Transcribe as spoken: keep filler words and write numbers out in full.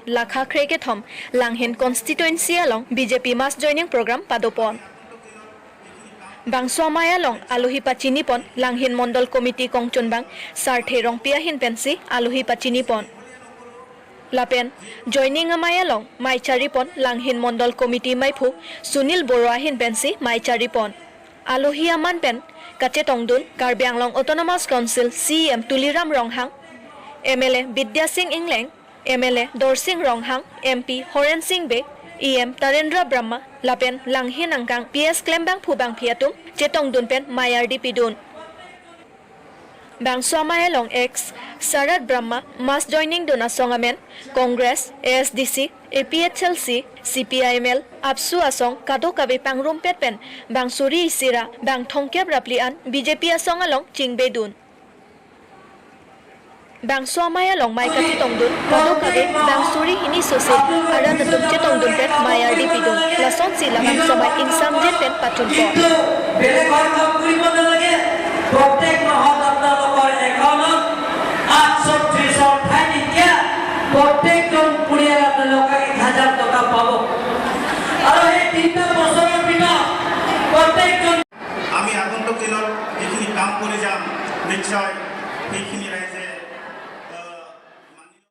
Lakha krekethom Langhin constituency along B J P mass joining program padopon. Bangso amei along alohi pachinipon Langhin Mondol Committee kongchunbang Sarthe Rongpi ahin pensi alohi pachinipon. Lapen joining amei along mei charipon Langhin Mondol Committee meiphu Sunil Boro ahin pensi mei charipon. Alohi aman pen kachetongdun Karbi Anglong Autonomous Council C E M Tuliram Ronghang, M L A Bidya Sing Engleng, M L A Dorsing Ronghang, M P Horen Sing Bey, E M Tarendra Brahma, lapen Langhin angkang P S klembangphu bangphi atum chetongdun pen mei ardi pidun. Bangso amei along ex Sarat Brahma mass joining dun asong amen Congress, A S D C, A P H L C, C P I M L, APSU asong kadokave pangrumpet pen bang suri isi ra bang thomkep ra phli an B J P asong along chingbedun. Bangso amei along mei kachetongdun kadokave bang suri hini sose arat atum chetongdun pen mei ardi pidun. Lasonsi labangso amei ingsamjin pen pathunpon. বেলেগ ঘৰ কাম কৰিব নালাগে। প্ৰত্যেক মাহত আপোনালোকৰ একাউণ্টত আঠশ ত্ৰিশৰ ঠাইত এতিয়া প্ৰত্যেকজন পৰিয়াল আপোনালোকে এক হাজাৰ টকা পাব। আৰু সেই তিনিটা বছৰৰ ভিতৰত প্ৰত্যেকজন আমি আগন্তুক দিনত যিখিনি কাম কৰি যাম, নিশ্চয়